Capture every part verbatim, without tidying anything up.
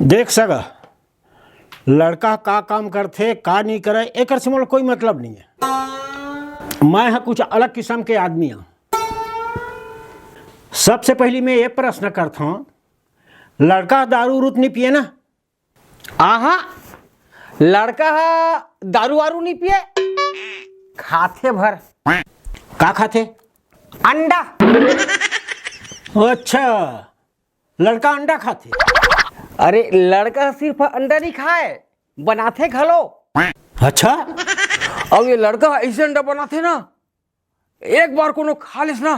देख सगा, लड़का का काम करथे, का नहीं करे, एकर से मोला कोई मतलब नहीं है। मैं ह कुछ अलग किस्म के आदमी हूँ। सबसे पहली मैं ये प्रश्न करता हूँ, लड़का दारू उरू तो नहीं पिए ना? आहा, लड़का ह दारू वारू नहीं पिए, खाथे भर। का खाथे? अंडा। अच्छा, लड़का अंडा खाथे? अरे, लड़का सिर्फ अंडा नहीं खाए, बनाथे घलो। अच्छा। अब ये लड़का ऐसे अंडा बनाथे ना, एक बार कोनो खा लेस ना,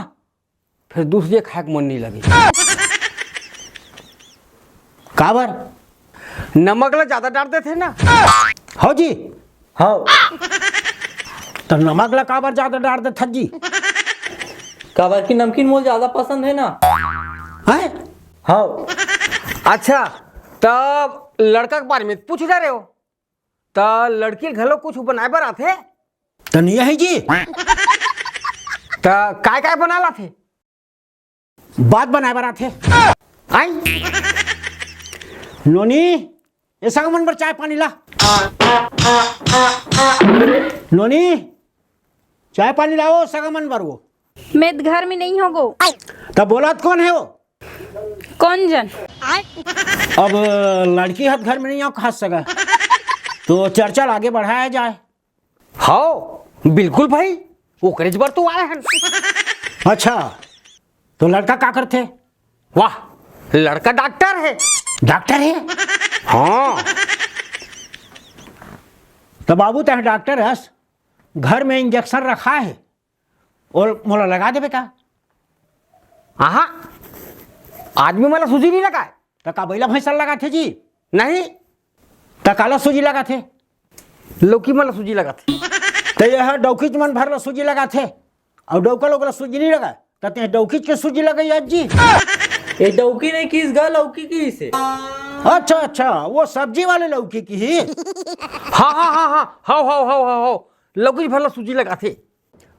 फिर दूसरे खाए के मन नहीं लगे। काबर? नमक ला ज्यादा डाल देथे ना। हो जी। हाँ। तो नमक ला काबर ज्यादा डाल देथस जी? काबर कि नमकीन मोला ज्यादा पसंद है ना। हैं? हाँ। अच्छा, तब लड़का के बारे में पूछ जा रहे हो, त लड़की घलो कुछ बनाए बर आथे? त नहीं है जी। त काय काय बना लाथे? बात बनाए बर आथे। आई? नोनी, ये सगा मन बर चाय पानी ला। नोनी, चाय पानी लाओ सगा मन बर वो। मैं त घर में नहीं हों गो। त बोलत कोन हे वो? कोन जन? अब लड़की हत घर में नहीं आओ खास सगा, तो चर्चा ला आगे बढ़ाया जाए। हाँ, बिल्कुल भाई, ओकरेच बर तो आए हन। अच्छा, तो लड़का का करथे? वाह, लड़का डॉक्टर है। डॉक्टर है? हाँ। तो बाबू, तैं डॉक्टर हस, घर में इंजेक्शन रखा है, और मोला लगा देबे का? आहा, आदमी मन ला सूजी नहीं लगाए। त का बइला भैंसा लगाथे जी? नहीं। त काला सूजी लगाथे? लौकी मन ला सूजी लगाथे। त यह डौकीच मन भर ला सूजी लगाथे, अउ डौका लोग ला सूजी नहीं लगाए, त तैं डौकीच के सूजी लगाई आज जी? ये डौकी नहीं किस गा, लौकी किस हे। अच्छा, अच्छा, वो सब्जी वाले लौकी किहिस। हाँ, हाँ, हाँ, हाँ, हाव, हाव, हाव, हाव, हाव। लौकी भर ला सूजी लगाथे।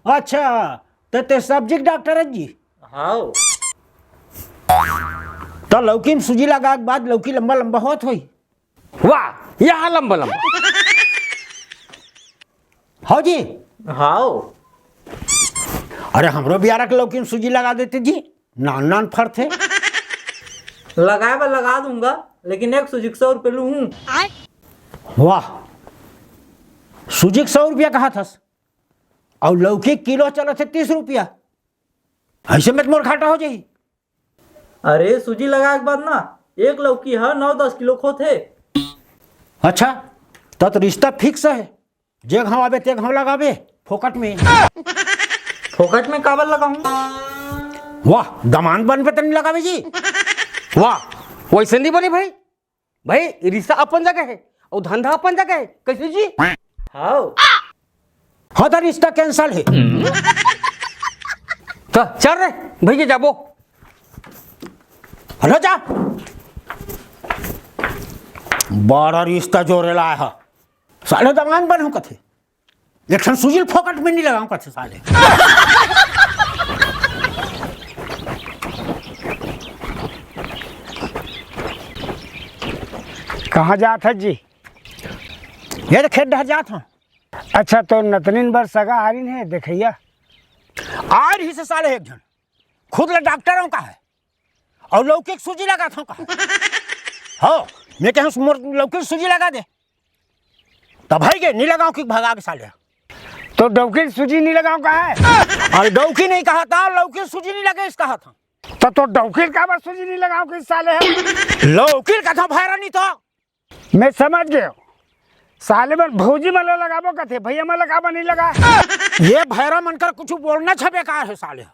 अच्छा, त तैं सब्जी के डॉक्टर हस जी? हाँ। त लौकी में सूजी लगा के बाद लौकी लंबा लंबा होत होही। वाह, यहाँ लंबा लंबा। हो जी? हाँ। अरे, हमरो बियारा के लौकी में सूजी लगा देते जी, नान नान फरथे। लगाए बर लगा दूंगा, लेकिन एक सूजी के सौ रुपये लूहूं। वाह, सूजी के सौ रुपया कहाथस, अउ लौकी किलो चलत हे तीस रुपया, ऐसे में त मोर घाटा हो जाही। अरे, सूजी लगाए के बाद ना, एक लौकी ह नौ दस किलो के होथे। अच्छा, त तो रिश्ता फिक्स है, जे घाव आबे ते घाव लगाबे, फोकट में। फोकट में काबर लगाहूं? वाह, दमांद बनबे त नहीं लगाबे जी। वाह, वैसे नहीं बनी भाई। भाई, रिश्ता अपन जगह है अउ धंधा अपन जगह है, कैसे जी? हाँ। हाँ, त रिश्ता cancel है। त चल रे, भैया जाबो। हेलो, जा। बड़ा रिश्ता जोरे ला है। साले दमांद बनहूं कथे। एक ठन सूजी ल फोकट में नहीं लगाऊं कथे साले। कहाँ जात हस जी? ये तो खेत डहर जात हूँ। अच्छा, तो नतनिन बर सगा आरिन है देखैया? आय रहिस साले एक झन, खुद ले डॉक्टर हूँ कहे, अउ लौकी के सूजी लगात हूँ कहे। हो, मैं कहे मोर लौकी के सूजी लगा दे, तब भाई के नहीं लगाऊं कि भगा के साले। तो डौकी के सूजी नहीं लगाऊं कहे? अरे डौकी नहीं कहा था, लौकी के सूजी नहीं लगे इस कहा था। तो, तो डौकी ल काबर सूजी नहीं लगाऊं कि साले है? लौकी ल कथा भैरा नहीं तो। मैं समझ गयो। साले मन भौजी मन ल लगाबो कथे, भैया मन ल काबर नहीं लगा? ये भैरा मन कर कुछ बोलना छ बेकार है साले।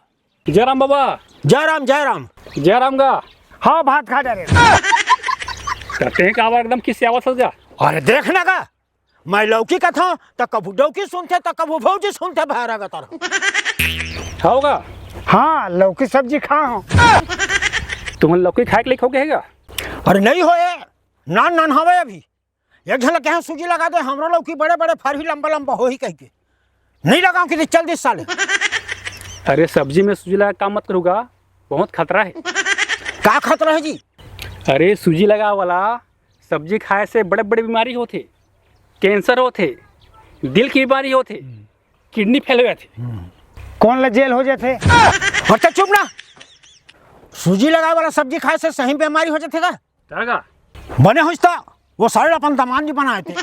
जय राम बाबा। जय राम, जय राम। जय राम गा। हाँ, भात खा जा रे। त तें काबर एकदम खिसियावत हस गा? अरे देख ना गा, मैं लौकी कथा त कभू डौकी सुनथे त कभू भौजी सुनथे भैरा गा तारा। हव गा? हाँ, लौकी सब्जी खा हूँ। तुमन लौकी खाए के लइक हो गए गा? अरे नहीं होए, नान नान हवे अभी। एक झन ल कहे सूजी लगा दे, हमरो लौकी बड़े बड़े फरही, लंबा लंबा होही कह के। नहीं लगाऊं कि चल दिस साले। अरे सब्जी में सूजी लगा काम मत करूँगा, बहुत खतरा है। का खतरा है जी? अरे सूजी लगा वाला सब्जी खाए से बड़े-बड़े बीमारी होथे, कैंसर होथे, दिल के बीमारी होथे, किडनी फेल हो जाथे। कौन ला जेल हो जाथे? अच्छा चुप ना। सूजी लगाए वाला सब्जी खाए से सही बीमारी हो जाथे का? का? बने होइस त वो सारे अपन दमांद जी बनाए थे।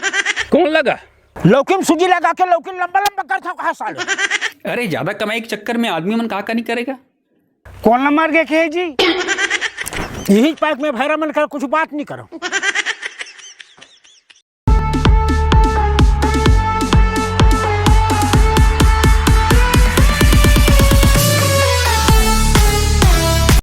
कौन लगा? लौकी में सूजी लगा के लौकी लंबा लंबा करथव कहा साले। अरे, ज्यादा कमाई के चक्कर में आदमी मन का का नहीं करेगा। कौन नंबर के कहे जी? यही पार्क में भैरा मन कर कुछ बात नहीं करो।